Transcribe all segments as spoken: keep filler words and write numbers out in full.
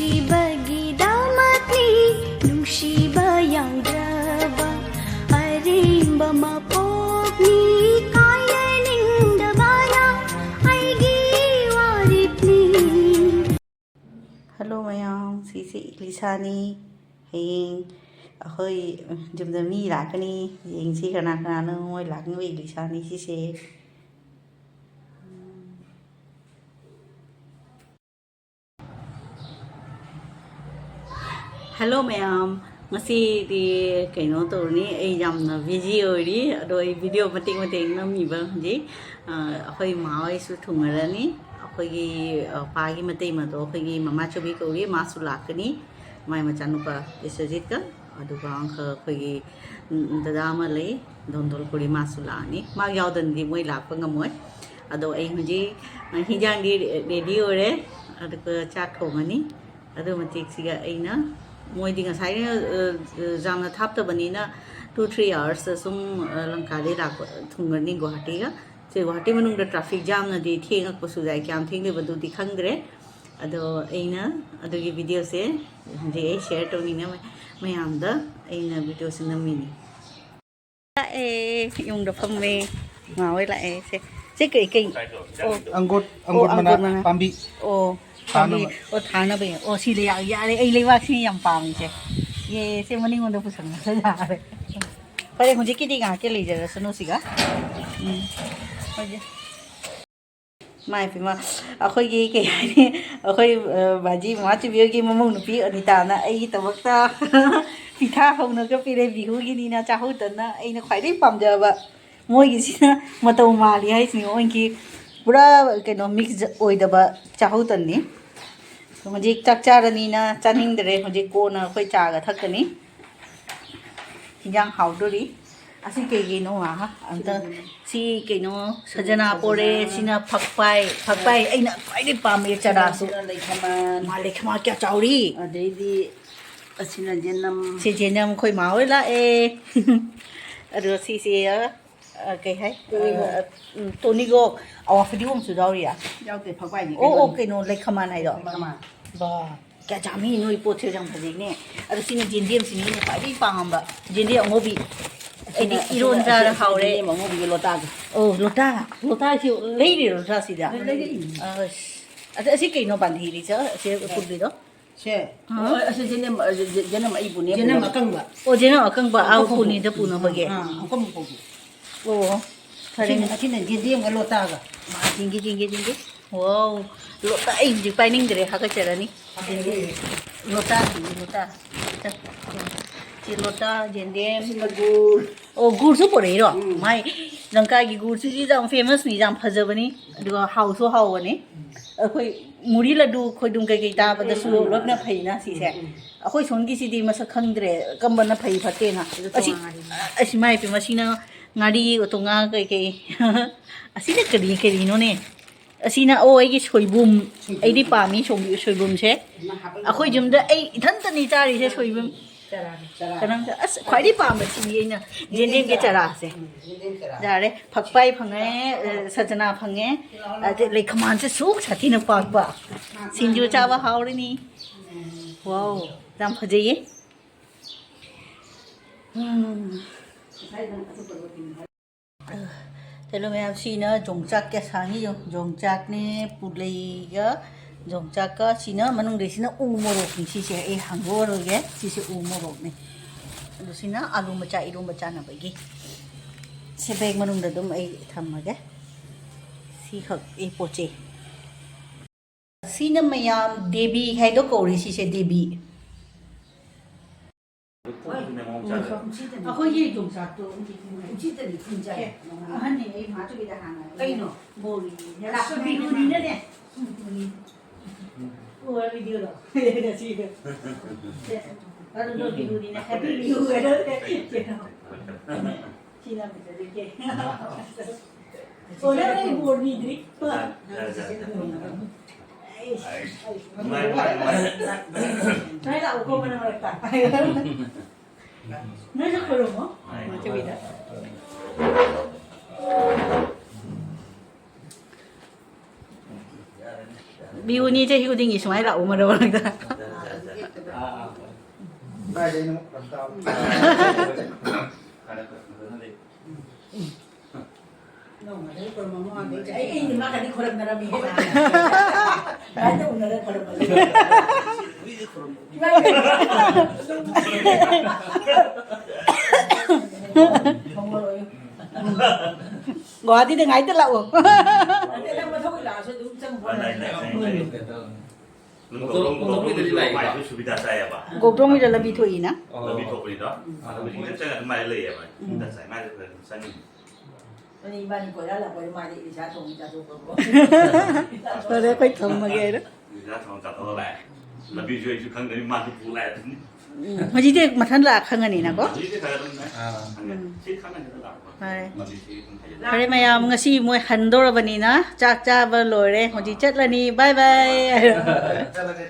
ꯅꯨꯡꯁꯤꯕꯒꯤꯗꯃꯛꯅꯤ, ꯅꯨꯡꯁꯤꯕ ꯌꯥꯎꯗ꯭ꯔꯕ ꯑꯔꯦꯝꯕ ꯃꯄꯣꯛꯅꯤ, ꯀꯥꯏꯅꯅꯤꯡꯗꯕꯅ ꯑꯩꯒꯤ ꯋꯥꯔꯦꯞꯅꯤ꯫ Hello ꯃꯌꯥꯝ, ꯁꯤꯁꯦ ꯏꯂꯤꯁꯥꯅꯤ꯫ ꯍꯌꯦꯡ ꯑꯩꯈꯣꯏ ꯌꯨꯝꯗ ꯃꯤ ꯂꯥꯛꯀꯅꯤ, ꯌꯦꯡꯁꯤ ꯀꯅꯥ ꯀꯅꯥꯅꯣ ꯃꯣꯏ ꯂꯥꯛꯅꯕ꯫ ꯏꯂꯤꯁꯥꯅꯤ ꯁꯤꯁꯦ꯫ Hello ꯃꯌꯥꯝ, ꯉꯁꯤꯗꯤ ꯀꯩꯅꯣ ꯇꯧꯔꯅꯤ, ꯑꯩ ꯌꯥꯝꯅ busy ꯑꯣꯏꯔꯤ, ꯑꯗꯣ ꯑꯩ video ꯃꯇꯦꯛ ꯃꯇꯦꯛ ꯅꯝꯃꯤꯕ ꯍꯧꯖꯤꯛ꯫ ꯑ, ꯑꯩꯈꯣꯏ ꯏꯃꯥ ꯍꯣꯏꯁꯨ ꯊꯨꯡꯉꯔꯅꯤ, ꯑꯩꯈꯣꯏꯒꯤ, ꯑ, ꯄꯥꯒꯤ ꯃꯇꯩꯃꯗꯣ ꯑꯩꯈꯣꯏꯒꯤ ꯃꯃꯥ ꯆꯧꯕꯤ ꯀꯧꯏ, ꯃꯥꯁꯨ ꯂꯥꯛꯀꯅꯤ, ꯃꯥꯏ ꯃꯆꯥꯅꯨꯄꯥ ꯕꯤꯁ꯭ꯋꯖꯤꯠꯀ, ꯑꯗꯨꯒ ꯑꯃꯈꯛ ꯑꯩꯈꯣꯏꯒꯤ, ꯎꯝ, ꯗꯗꯥ ꯑꯃ ꯂꯩ, ꯗꯣꯟꯗꯣꯜ ꯀꯧꯏ, ꯃꯥꯁꯨ ꯂꯥꯛꯑꯅꯤ꯫ ꯃꯥ ꯌꯥꯎꯗꯅꯗꯤ ꯃꯣꯏ ꯂꯥꯛꯄ ꯉꯝꯃꯣꯏ꯫ ꯑꯗꯣ ꯑꯩ ꯍꯧꯖꯤꯛ, ꯑ, ꯍꯤꯟꯖꯥꯡꯗꯤ ready ꯑꯣꯏꯔꯦ, ꯑꯗꯨꯒ ꯆꯥꯛ ꯊꯣꯡꯉꯅꯤ꯫ ꯑꯗꯨ ꯃꯇꯦꯛꯁꯤꯒ ꯑꯩꯅ, ꯃꯣꯏꯗꯤ ꯉꯁꯥꯏꯅ, ꯑ, ꯑ, ꯌꯥꯝꯅ ꯊꯥꯞꯇꯕꯅꯤꯅ two three hours ꯁꯨꯝ, ꯑ, ꯂꯪꯀꯥꯗꯩ ꯂꯥꯛꯄ ꯊꯨꯡꯉꯅꯤ ꯒꯨꯋꯥꯍꯥꯇꯤꯒ꯫ ꯁꯤ ꯒꯨꯋꯥꯍꯥꯇꯤ ꯃꯅꯨꯡꯗ traffic jamꯅꯗꯤ ꯊꯦꯡꯉꯛꯄꯁꯨ ꯌꯥꯏ, ꯀꯌꯥꯝ ꯊꯦꯡꯗꯣꯏꯕꯗꯨꯗꯤ ꯈꯪꯗ꯭ꯔꯦ꯫ ꯑꯗꯣ ꯑꯩꯅ ꯑꯗꯨꯒꯤ videoꯁꯦ ꯍꯧꯖꯤꯛ ꯑꯩ share ꯇꯧꯅꯤꯡꯉꯦ ꯃꯌꯥꯝꯗ, ꯑꯩꯅ videoꯁꯦ ꯅꯝꯃꯤꯅꯤ꯫ ꯂꯥꯛꯑꯦ, ꯌꯨꯝꯗ ꯐꯝꯃꯦ꯫ ꯃꯥ ꯍꯣꯏ ꯂꯥꯛꯑꯦ꯫ ꯁꯦ, ꯁꯦ ꯀꯩ, ꯀꯩ? ꯑꯣ, ꯑꯪꯒꯨꯔ, ꯑꯣ, ꯑꯪꯒꯨꯔ ꯃꯅꯥ ꯑꯪꯒꯨꯔ ꯃꯅꯥ꯫ ꯄꯥꯝꯕꯤ꯫ ꯑꯣ, ꯄꯥꯝꯕꯤ꯫ ꯊꯥꯅꯕ꯫ ꯑꯣ, ꯊꯥꯅꯕ꯫ ꯑꯣ, ꯁꯤ ꯂꯩ-, ꯌꯥꯔꯦ, ꯑꯩ ꯂꯩꯕꯥꯛꯁꯤꯅ ꯌꯥꯝ ꯄꯥꯝꯃꯤꯁꯦ꯫ ꯌꯦ, ꯁꯦ ꯃꯅꯤꯡꯂꯣꯝꯗ ꯄꯨꯁꯟꯈ꯭ꯔꯁꯨ ꯌꯥꯔꯦ꯫ ꯐꯔꯦ, ꯍꯧꯖꯤꯛꯀꯤꯗꯤ ꯉꯥꯏꯍꯥꯛꯀꯤ ꯂꯩꯖꯔꯁꯅꯨ ꯁꯤꯒ꯫ ꯎꯝ, ꯍꯣꯏꯁꯦ꯫ ꯏꯃꯥ ꯏꯄꯦꯝꯃ, ꯑꯩꯈꯣꯏꯒꯤ ꯀꯩ ꯍꯥꯏꯅꯤ, ꯑꯩꯈꯣꯏ, ꯑ, ꯕꯥꯖꯤ ꯃꯃꯥ ꯆꯨꯕꯤꯍꯣꯏꯒꯤ ꯃꯃꯧ ꯅꯨꯄꯤ ꯑꯅꯤꯇꯥꯅ ꯑꯩꯒꯤꯗꯃꯛꯇ ꯐꯤꯊꯥ ꯍꯧꯅꯒ ꯄꯤꯔꯦ, ꯕꯤꯍꯨꯒꯤꯅꯤꯅ ꯆꯥꯍꯧ ꯇꯟꯅ ꯑꯩꯅ ꯈ꯭ꯋꯥꯏꯗꯒꯤ ꯄꯥꯝꯖꯕ꯫ ꯃꯣꯏꯒꯤꯁꯤꯅ ꯃꯇꯧ ꯃꯥꯜꯂꯤ ꯍꯥꯏꯁꯤꯅꯤ, ꯃꯣꯏꯒꯤ ꯄꯨꯔꯥ ꯀꯩꯅꯣ mix ꯑꯣꯏꯗꯕ ꯆꯥꯍꯧ ꯇꯟꯅꯤ꯫ ꯍꯧꯖꯤꯛ ꯆꯥꯛ ꯆꯥꯔꯅꯤꯅ ꯆꯥꯅꯤꯡꯗ꯭ꯔꯦ, ꯍꯧꯖꯤꯛ ꯀꯣꯟꯅ ꯑꯩꯈꯣꯏ ꯆꯥꯒ ꯊꯛꯀꯅꯤ꯫ ꯍꯤꯟꯖꯥꯡ ꯍꯥꯎꯗꯣꯔꯤ꯫ ꯑꯁꯤ ꯀꯩꯒꯤꯅꯣ? ꯑꯍ, ꯑꯝꯇ꯫ ꯁꯤ ꯀꯩꯅꯣ, ꯁꯖꯅꯥ ꯄꯣꯔꯦ, ꯁꯤꯅ ꯐꯛꯄꯥꯏ, ꯐꯛꯄꯥꯏ ꯑꯩꯅ ꯈ꯭ꯋꯥꯏꯗꯩ ꯄꯥꯝꯕ ꯆꯔꯥꯁꯨ꯫ ꯁꯤꯅ ꯂꯩꯈꯃꯥꯟ꯫ ꯃꯥ ꯂꯩꯈꯃꯥꯟ ꯀꯌꯥ ꯆꯥꯎꯔꯤ꯫ ꯑꯗꯩꯗꯤ ꯑꯁꯤꯅ ꯖꯦꯅꯝ꯫ ꯁꯤ ꯖꯦꯅꯝ ꯑꯩꯈꯣꯏ ꯃꯥ ꯍꯣꯏ ꯂꯥꯛꯑꯦ꯫ ꯑꯗꯣ ꯁꯤꯁꯦ, ꯑ, ꯀꯩ ꯍꯥꯏ? ꯇꯣꯅꯤꯒꯣꯛ꯫ ꯑ, ꯎꯝ, ꯇꯣꯅꯤꯒꯣꯛ꯫ ꯑꯋꯥ, ꯐꯗꯤꯒꯣꯝꯁꯨ ꯌꯥꯎꯔꯤꯌꯥ? ꯌꯥꯎꯗꯦ, ꯐꯛꯄꯥꯏꯅꯤ ꯑꯣ, ꯑꯣ, ꯀꯩꯅꯣꯅꯤ꯫ ꯀꯩꯅꯣ, ꯂꯩꯈꯃꯥꯟ ꯍꯥꯏꯗꯣ? ꯂꯩꯈꯃꯥꯟ꯫ ꯕꯥ꯫ ꯀꯌꯥ ꯆꯥꯝꯃꯤ ꯅꯣꯏ ꯄꯣꯠꯁꯦ ꯌꯥꯝ ꯐꯖꯩꯅꯦ꯫ ꯑꯗꯣ ꯁꯤꯅ ꯖꯦꯟꯗꯦꯝꯁꯤꯅꯦ ꯑꯩꯅ ꯈ꯭ꯋꯥꯏꯗꯒꯤ ꯄꯥꯝꯕ꯫ ꯖꯦꯟꯗꯦꯝ ꯑꯉꯧꯕꯤ꯫ ꯑꯩꯗꯤ ꯏꯔꯣꯟ ꯆꯥꯔ ꯍꯥꯎꯔꯦ꯫ ꯖꯦꯟꯗꯦꯝ ꯑꯉꯧꯕꯤꯒ ꯂꯣꯇꯥꯒ꯫ ꯑꯣ, ꯂꯣꯇꯥ꯫ ꯂꯣꯇꯥꯁꯤ ꯂꯩꯔꯤꯔꯣ ꯂꯣꯇꯥꯁꯤꯗ? ꯂꯩꯔꯛꯏꯅꯤ꯫ ꯑꯁ꯫ ꯑꯗ ꯑꯁꯤ ꯀꯩꯅꯣ ꯄꯥꯟꯊꯤꯔꯤꯁꯦ? ꯑꯁꯤ ꯄꯨꯟꯕꯤꯗꯣ? ꯁꯦ꯫ ꯑ? ꯑꯣ, ꯑꯁꯤ ꯖꯦꯅꯝ, ꯑ, ꯖꯦ-, ꯖꯦꯅꯝ ꯑꯩꯕꯨꯅꯦ꯫ ꯖꯦꯅꯝ ꯑꯀꯪꯕ꯫ ꯑꯣ, ꯖꯦꯅꯝ ꯑꯀꯪꯕ꯫ ꯑꯥ, ꯍꯪꯀꯝ ꯄꯨꯅꯤꯗ ꯄꯨꯅꯕꯒꯤ꯫ ꯑꯥ, ꯍꯪꯀꯝ ꯄꯨꯕꯤ꯫ ꯑꯣ, ꯐꯔꯦꯅꯦ꯫ ꯑꯁꯤꯅ, ꯑꯁꯤꯅ ꯖꯦꯟꯗꯦꯝꯒ ꯂꯣꯇꯥꯒ꯫ ꯃꯥ, ꯌꯦꯡꯒꯦ, ꯌꯦꯡꯒꯦ, ꯌꯦꯡꯒꯦ꯫ ꯋꯥꯎ, ꯂꯣꯇꯥ ꯑꯩ ꯍꯧꯖꯤꯛ ꯄꯥꯏꯅꯤꯡꯗ꯭ꯔꯦ, ꯍꯥꯀꯠꯆꯔꯅꯤ꯫ ꯍꯥꯀꯠꯆꯔꯅꯤ꯫ ꯂꯣꯇꯥ, ꯂꯣꯇꯥ꯫ ꯁꯤ ꯂꯣꯇꯥ, ꯖꯦꯟꯗꯦꯝ꯫ ꯑꯁꯤꯅ ꯒꯨꯔ꯫ ꯑꯣ, ꯒꯨꯔꯁꯨ ꯄꯨꯔꯛꯏꯔꯣ? ꯎꯝ꯫ ꯃꯥꯏ ꯂꯪꯀꯥꯒꯤ ꯒꯨꯔꯁꯤꯗꯤ ꯌꯥꯝ famous ꯅꯤ, ꯌꯥꯝ ꯐꯖꯕꯅꯤ, ꯑꯗꯨꯒ ꯍꯥꯎꯁꯨ ꯍꯥꯎꯕꯅꯤ꯫ ꯑꯩꯈꯣꯏ ꯃꯨꯔꯤ ꯂꯗꯨ, ꯈꯣꯏꯗꯨꯝ ꯀꯩꯀꯩ ꯇꯥꯕꯗꯁꯨ ꯎꯝ꯫ ꯂꯣꯏꯅ ꯐꯩꯅ ꯁꯤꯁꯦ꯫ ꯎꯝ꯫ ꯑꯩꯈꯣꯏ ꯁꯣꯝꯒꯤꯁꯤꯗꯤ ꯃꯁꯛ ꯈꯪꯗ꯭ꯔꯦ, ꯀꯝꯕꯅ ꯐꯩ ꯐꯠꯇꯦꯅ꯫ ꯑꯗꯨ ꯑꯁꯤ, ꯇꯣꯉꯥꯟꯅ꯫ ꯑꯁꯤ ꯃꯥꯏ ꯄꯦꯝꯃ, ꯁꯤꯅ ꯉꯥꯔꯤ, ꯎꯇꯣꯡꯉꯥ ꯀꯩꯀꯩ꯫ ꯑꯁꯤꯅ ꯀꯔꯤ ꯀꯔꯤꯅꯣꯅꯦ? ꯑꯁꯤꯅ, ꯑꯣ, ꯑꯩꯒꯤ ꯁꯣꯏꯕꯨꯝ꯫ ꯁꯣꯏꯕꯨꯝ꯫ ꯑꯩꯗꯤ ꯄꯥꯝꯃꯤ ꯁꯣꯝ-, ꯁꯣꯏꯕꯨꯝꯁꯦ꯫ ꯑꯩꯈꯣꯏ ꯌꯨꯝꯗ ꯑꯩ ꯏꯊꯟꯇꯅꯤ ꯆꯥꯔꯤꯁꯦ ꯁꯣꯏꯕꯨꯝ꯫ ꯆꯔꯥꯅꯤ, ꯆꯔꯥ꯫ ꯀꯅꯥꯝꯇ, ꯑꯁ, ꯈ꯭ꯋꯥꯏꯗꯒꯤ ꯄꯥꯝꯕ ꯁꯤꯅꯤ ꯑꯩꯅ ꯌꯦꯟꯗꯦꯝꯒꯤ ꯆꯔꯥꯁꯦ꯫ ꯎꯝ, ꯌꯦꯟꯗꯦꯝ ꯆꯔꯥ꯫ ꯌꯥꯔꯦ, ꯐꯛꯄꯥꯏ ꯐꯪꯉꯦ, ꯑ, ꯁꯖꯅꯥ ꯐꯪꯉꯦ, ꯑꯗꯩ ꯂꯩꯈꯃꯥꯟꯁꯦ ꯁꯨꯛ ꯁꯥꯊꯤꯅ ꯄꯥꯛꯄ꯫ ꯁꯤꯡꯖꯨ ꯆꯥꯕ ꯍꯥꯎꯔꯅꯤ꯫ ꯋꯥꯎ, ꯌꯥꯝ ꯐꯖꯩꯌꯦ꯫ ꯎꯝ꯫ ꯆꯠꯂꯣ ꯃꯌꯥꯝ, ꯁꯤꯅ ꯌꯣꯡꯆꯥꯛ ꯀꯌꯥ ꯁꯥꯡꯉꯤ ꯌꯦꯡꯉꯨ꯫ ꯌꯣꯡꯆꯥꯛꯅꯦ, ꯄꯨꯂꯩꯒ ꯌꯣꯡꯆꯥꯛꯀ꯫ ꯁꯤꯅ ꯃꯅꯨꯡꯗꯩꯁꯤꯅ ꯎ ꯃꯣꯔꯣꯛꯅꯤ꯫ ꯁꯤꯁꯦ ꯑꯩ ꯍꯥꯡꯗꯣꯛꯑꯔꯣꯏꯒꯦ꯫ ꯁꯤꯁꯦ ꯎ ꯃꯣꯔꯣꯛꯅꯤ꯫ ꯑꯗꯣ ꯁꯤꯅ ꯑꯥꯂꯨ ꯃꯆꯥ ꯏꯔꯣꯝꯕ ꯆꯥꯅꯕꯒꯤ꯫ ꯁꯤ bag ꯃꯅꯨꯡꯗ ꯑꯗꯨꯝ ꯑꯩ ꯊꯝꯃꯒꯦ꯫ ꯁꯤꯈꯛ ꯑꯩ ꯄꯣꯠ ꯆꯩ꯫ ꯁꯤꯅ ꯃꯌꯥꯝ ꯗꯦꯕꯤ ꯍꯥꯏꯗꯣ ꯀꯧꯔꯦ, ꯁꯤꯁꯦ ꯗꯦꯕꯤ꯫ ꯑꯩꯈꯣꯏꯒꯤ ꯌꯣꯡꯆꯥꯛꯇꯣ ꯎꯆꯤꯗꯅꯤ ꯈꯨꯟꯖꯥꯏ꯫ ꯑꯦ, ꯑꯍꯟꯅꯤ, ꯑꯩ ꯃꯥꯆꯧꯕꯤꯗ ꯍꯥꯟꯅ꯫ ꯀꯩꯅꯣ? ꯕꯣꯔꯤ꯫ ꯂꯥꯛꯄ ꯕꯤꯅꯨꯅꯤꯅꯅꯦ꯫ ꯎꯔ ꯚꯤꯗꯤꯑꯣꯗꯣ꯫ ꯉꯁꯤꯒꯤꯗꯣ꯫ ꯑꯗꯨꯗꯣ ꯕꯤꯅꯨꯅꯤꯅ happy ꯕꯤꯅꯨ ꯍꯥꯏꯔ꯫ ꯁꯤꯅ ꯐꯖꯔꯤꯁꯦ꯫ ꯑꯣ, ꯅꯪ ꯑꯩ ꯕꯣꯔ ꯅꯤꯗ꯭ꯔꯤ꯫ ꯅꯨꯡꯉꯥꯏ, ꯅꯨꯡꯉꯥꯏ, ꯅꯨꯡꯉꯥꯏ꯫ ꯁꯨꯃꯥꯏꯅ ꯂꯥꯛꯎꯀꯣ, ꯃꯔꯛ ꯃꯔꯛꯇ꯫ ꯅꯣꯏꯁꯨ ꯈꯨꯔꯨꯝꯃꯣ꯫ ꯃꯆꯧꯕꯤꯗ꯫ ꯕꯤꯍꯨꯅꯤ ꯆꯍꯤ ꯈꯨꯗꯤꯡꯒꯤ ꯁꯨꯃꯥꯏꯅ ꯂꯥꯛꯎ ꯃꯔꯛ ꯃꯔꯛꯇ꯫ ꯀꯥꯏꯗꯩꯅꯣ ꯐꯔꯛ ꯇꯥꯕ꯫ ꯅꯣꯡꯃꯗꯤ ꯈꯨꯔꯨꯝꯃꯝꯃꯣ, ꯑꯗꯩ ꯑꯩ, ꯑꯩꯗꯤ ꯃꯥꯒꯗꯤ ꯈꯨꯔꯨꯝꯅꯔꯝꯃꯤ꯫ ꯀꯃꯥꯏꯅ ꯎꯅꯔ ꯈꯨꯔꯨꯝꯕꯁꯦ? ꯒꯨꯋꯥꯍꯥꯇꯤꯗ ꯉꯥꯏꯇ ꯂꯥꯛꯑꯣ꯫ ꯅꯠꯇꯦ, ꯅꯪ ꯃꯊꯧ ꯂꯥꯛꯑꯁꯨ ꯑꯗꯨꯝ ꯆꯪꯕ꯫ ꯂꯥꯛꯑꯦ, ꯂꯥꯛꯑꯦ, ꯂꯥꯛꯑꯦ, ꯂꯥꯛꯑꯦ꯫ ꯒꯣꯛꯇꯣꯡꯒꯤꯗ ꯂꯝꯕꯤ ꯊꯣꯛꯏꯅ? ꯂꯝꯕꯤ ꯊꯣꯛꯄꯅꯤꯗꯣ꯫ ꯑꯗꯣ ꯍꯧꯖꯤꯛ ꯈꯤꯇꯪ ꯆꯪꯉ ꯑꯗꯨꯝ ꯃꯥꯏꯗ ꯂꯩꯌꯦꯕ꯫ ꯎꯝ꯫ ꯆꯥꯏ ꯃꯥꯏꯗ ꯑꯗꯨꯝ ꯆꯪꯉꯤꯅꯤ꯫ ꯑꯗꯨꯅ ꯏꯕꯥꯅꯤ ꯀꯣꯏꯔꯥ ꯂꯥꯛꯄꯗ ꯃꯥꯗꯤ ꯏꯁꯥ ꯊꯣꯡꯉꯤ ꯆꯥꯊꯣꯛꯄꯀꯣ꯫ ꯐꯔꯦ, ꯑꯩꯈꯣꯏ ꯊꯝꯃꯒꯦ ꯍꯥꯏꯔꯣ꯫ ꯏꯁꯥ ꯊꯣꯡ ꯆꯥꯊꯣꯛꯑ ꯂꯥꯛꯑꯦ꯫ ꯂꯝꯕꯤꯁꯨ ꯑꯩꯁꯨ ꯈꯪꯗꯕꯅꯤ, ꯃꯥꯁꯨ ꯄꯨ ꯂꯥꯛꯑꯦ ꯑꯗꯨꯅꯤ꯫ ꯎꯝ, ꯍꯧꯖꯤꯛꯇꯤ ꯃꯊꯟ ꯂꯥꯛꯑ ꯈꯪꯉꯅꯤꯅꯀꯣ? ꯍꯧꯖꯤꯛꯇꯤ ꯈꯔ ꯑꯗꯨꯝ ꯅꯛꯑꯦ꯫ ꯑꯥ꯫ ꯈꯪꯉꯦ꯫ ꯎꯝ꯫ ꯁꯤ ꯈꯪꯉꯅꯤ ꯑꯗꯨꯝ ꯂꯥꯛꯄ꯫ ꯍꯣꯏ꯫ ꯂꯝꯕꯤꯁꯤ ꯑꯗꯨꯝ ꯍꯥꯏꯗꯤ ꯐꯔꯦ ꯃꯌꯥꯝ, ꯉꯁꯤ ꯃꯣꯏ ꯍꯟꯗꯧꯔꯕꯅꯤꯅ ꯆꯥꯛ ꯆꯥꯕ ꯂꯣꯏꯔꯦ, ꯍꯧꯖꯤꯛ ꯆꯠꯂꯅꯤ꯫ ꯕꯥꯏ ꯕꯥꯏ꯫ ꯆꯠꯂꯒꯦ꯫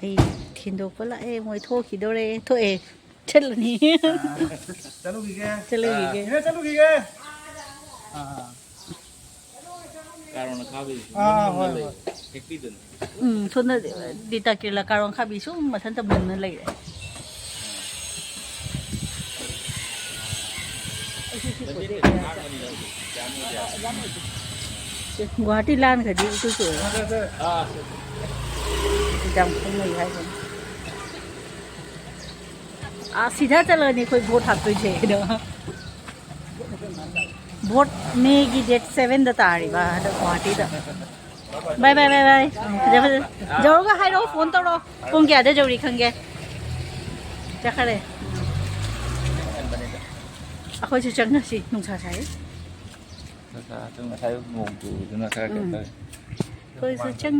ꯑꯩ ꯊꯤꯟꯗꯣꯛꯄ ꯂꯥꯛꯑꯦ, ꯃꯣꯏ ꯊꯣꯛꯈꯤꯗꯣꯔꯦ, ꯊꯣꯛꯑꯦ, ꯆꯠꯂꯅꯤ꯫ ꯑꯥ, ꯆꯠꯂꯨꯈꯤꯒꯦ꯫ ꯆꯠꯂꯨꯈꯤꯒꯦ꯫ ꯏꯅꯦ, ꯆꯠꯂꯨꯈꯤꯒꯦ꯫ ꯑꯥ꯫ ꯀꯥꯔꯣꯟ ꯑꯈꯥꯕꯤ ꯑꯥ, ꯍꯣꯏ, ꯂꯩ꯫ ꯍꯣꯏ꯫ ꯍꯦꯛꯄꯤꯗꯨꯅ꯫ ꯎꯝ, ꯁꯣꯝꯗ ꯗꯤꯇꯥ ꯀꯤꯔꯂꯥ ꯀꯥꯔꯣꯟ ꯑꯈꯥꯕꯤ ꯁꯨꯝ ꯃꯊꯟꯇ ꯃꯨꯟꯅ ꯂꯩꯔꯦ꯫ ꯒꯨꯋꯥꯍꯥꯇꯤ ꯂꯥꯟꯈ꯭ꯔꯗꯤ ꯏꯀꯨꯏ ꯀꯨꯏꯔꯣꯏ꯫ ꯑꯥ, ꯁꯦ, ꯁꯦ꯫ ꯌꯥꯝ ꯈꯪꯅꯩ ꯍꯥꯏꯕꯅꯤ꯫ ꯑꯥ, ꯁꯤꯗ ꯆꯠꯂꯒꯅꯤ ꯑꯩꯈꯣꯏ ꯚꯣꯠ ꯍꯥꯞꯇꯣꯏꯁꯦ ꯀꯩꯅꯣ꯫ ꯚꯣꯠ ꯃꯦꯒꯤ ꯗꯦꯠ ꯁꯚꯦꯟꯗ ꯇꯥꯔꯤꯕ ꯍꯟꯗꯛ ꯒꯨꯋꯥꯍꯥꯇꯤꯗ꯫ ꯕꯥꯏ, ꯕꯥꯏ, ꯕꯥꯏ, ꯕꯥꯏ꯫ ꯐꯖ, ꯐꯖ꯫ ꯌꯧꯔꯒ ꯍꯥꯏꯔꯛꯑꯣ, ꯐꯣꯟ ꯇꯧꯔꯛꯑꯣ꯫ ꯄꯨꯡ ꯀꯌꯥꯗ ꯌꯧꯔꯤ ꯈꯪꯒꯦ꯫ ꯆꯠꯈꯔꯦ꯫ ꯑꯩꯈꯣꯏꯁꯨ ꯆꯪꯉꯁꯤ, ꯅꯨꯡꯁꯥ ꯁꯥꯏ꯫ ꯅꯨꯡꯁꯥ ꯁꯥꯏ, ꯉꯁꯥꯏ ꯅꯣꯡ ꯆꯨꯕꯗꯨꯅ ꯈꯔ ꯀꯩꯅꯣ ꯎꯝ꯫ ꯇꯧꯋꯤ꯫ ꯑꯩꯈꯣꯏꯁꯨ ꯆꯪ